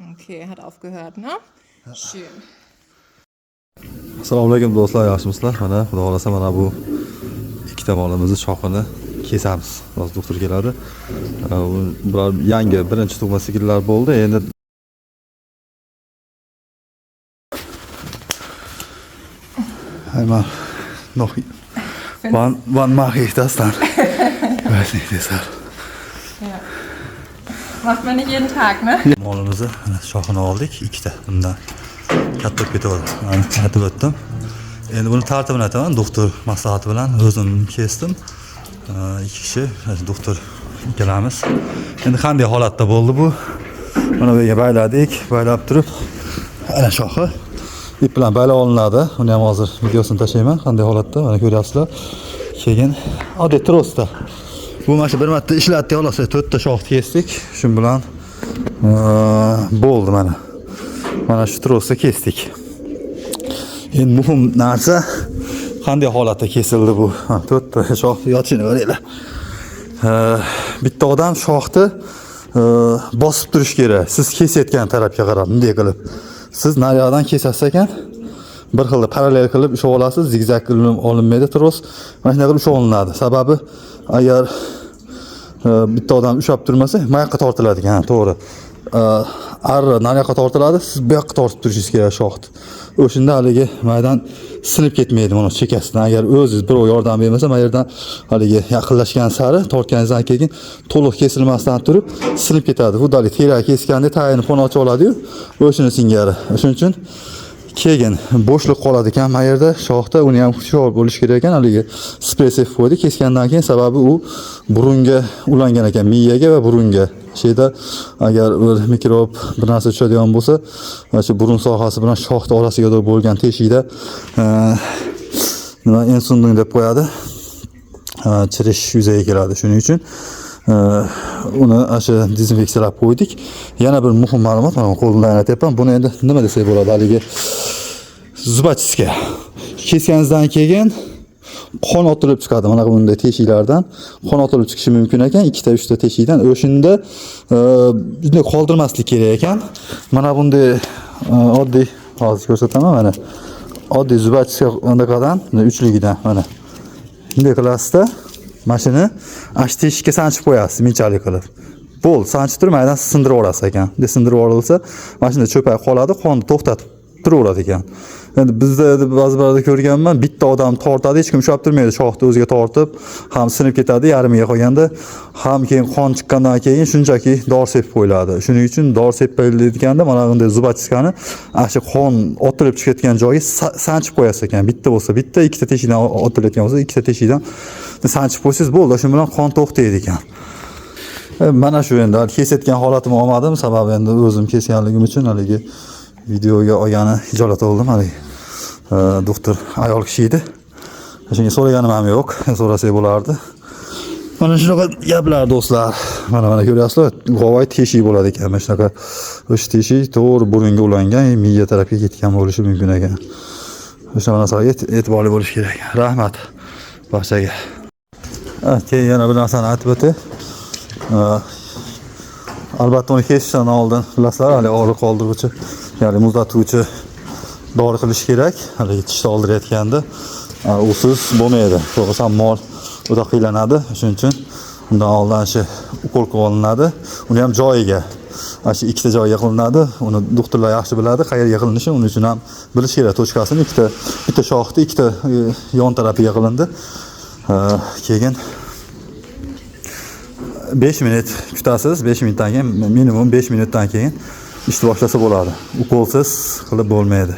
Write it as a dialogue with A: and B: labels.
A: Okay, hat aufgehört, ne? Schön.
B: Assalomu alaykum do'stlar, yaxshimisizlar? Mana xudo xohlasa mana bu ikkita molimizni shoxini kesamiz. Hozir doktor keladi. Bular yangi birinchi tug'ma sigirlar bo'ldi. Endi
C: Einmal noch. Wann mache ich das dann? Ich weiß nicht, deshalb.
A: Ja. Macht man nicht jeden Tag, ne?
B: Molimizni mana shoxini oldik, ikkita bundan. Katta bo'lib ketaveradi. Mana aytib o'tdim. Endi buni tartibini aytaman, doktor maslahati bilan o'zim kesdim. Ikki kishi, doktor ikkalamiz. Endi qanday holatda bo'ldi bu? Mana bu yerga bayladik, baylab turib, ana shoxi ip bilan baylab olinadi. Uni ham hozir videosini tashlayman, qanday holatda, mana ko'ryapsizlar. Keyin oddiy trosda. Bu mana shu bir marta ishlatdik, xolos, to'rtta shoxni kesdik. Shu bilan bo'ldi mana. Mana shu trosda kesdik. Endi muhim narsa qanday holatda kesildi bu? Ha, to'rtta shox yotishini ko'ringlar. Bitta odam shoxni bosib turish kerak. Siz kesayotgan tarafga qarab bunday qilib. Siz nariyoqdan kesasiz ekan, bir xilda parallel qilib ushlab olasiz, zigzag qilib olinmaydi tros. Mana shunday qilib ushlab olinadi. Sababi agar bitta odam ushlab turmasa, bu yoqqa tortiladi ekan, ha, to'g'ri. Arra nariyoqqa tortiladi, siz bu yoqqa tortib turishingiz kerak shoxni. O'shanda haligi maydan sinib ketmaydi mana chekasidan. Agar o'zingiz birov yordam bermasa, mana yerdan haligi yaqinlashgan sari tortganingizdan keyin to'liq kesilmasdan turib sinib ketadi. Xuddi haligi terak keskanda tagini xona ochib oladi-yu, o'shini singari. O'shuning uchun keyin bo'shliq qoladi ekan mana yerda shoxda, uni ham hushyor bo'lish kerak ekan. Haligi sprey sepib qo'ydi kesgandan keyin, sababi u burunga ulangan ekan, miyaga va burunga. Şeyda agar bir mikrob bir narsa tushadigan bo'lsa, mana shu burun sohasi bilan shoxni orasiga bo'lgan teshikda nima Entzündung deb qo'yadi. Chirish yuzaga keladi. Shuning uchun uni o'sha dezinfeksiyalab qo'ydik. Yana bir muhim ma'lumot, mana qo'limdan aytyapman. Buni endi nima desak bo'ladi? Haligi зубочистка. Kesganingizdan keyin qon otilib chiqadi. Mana bunday teshiklardan qon otilib chiqishi mumkin ekan, ikkita, uchta teshikdan. O'shanda bunday qoldirmaslik kerak ekan. Mana bunday oddiy, hozir ko'rsataman mana. Oddiy зубочистка unaqadan, uchligidan mana. Bunday qilasizda, mana shuni ana shu teshikka sanchib qo'yasiz, minchalik qilib. Bo'ldi, sanchib turib maydan sindirib yuborasiz ekan. Bunday sindirib yuborilsa, mana shunda cho'pak qoladi, qonni to'xtatib turaveradi ekan. Endi bizda ba'zi birlarda ko'rganman, bitta odam tortadi, hech kim ushlab turmaydi, shoxni o'ziga tortib, ham sinib ketadi yarmiga qolganda, ham keyin qon chiqqandan keyin shunchaki dori sepib qo'yiladi. Shuning uchun dori sepilganda mana bunday зубочистка ni ana shu qon otilib chiqayotgan joyiga sanchib qo'yasiz ekan. Bitta bo'lsa bitta, ikkita teshikdan otilayotgan bo'lsa ikkita teshikdan sanchib qo'ysangiz bo'ldi, shu bilan qon to'xtaydi ekan. Mana shu endi hali kesayotgan holatimni olmadim, sababi endi o'zim kesganligim uchun haligi videoga olgani hijolat oldim haligi. Doktor ayol kishi edi. Shunga so'raganim ham yo'q, so'rasak bo'lardi. Mana shunaqa gaplar do'stlar. Mana ko'ryapsizlar, g'ovay teshik bo'ladi ekan. Mana shunaqa o'sha teshik to'g'ri burunga ulangan, miya tarafga ketgan bo'lishi mumkin ekan. O'sha narsalarga e'tiborli bo'lish kerak. Rahmat barchaga. Keyin yana bir narsani aytib o'tay. Albatta uni kesishdan oldin bilasizlar, hali og'riq qoldiruvchi, ya'ni muzlatuvchi dori qilish kerak. Haligi tishni oldirayotganda usiz bo'lmaydi. To'g'ri, mol o'ta qiylanadi. Shuning uchun undan oldin shu ukol qilib olinadi. Uni ham joyiga, ana shu ikkita joyiga qilinadi. Uni doktorlar yaxshi biladi, qayerga qilinishi, uning uchun ham bilish kerak точка sini. Ikkita, bitta shoxni ikkita yon tarafiga qilindi. Keyin 5 minut kutasiz, 5 minutdan keyin, minimum 5 minutdan keyin ishni boshlasa bo'ladi. Ukolsiz qilib bo'lmaydi.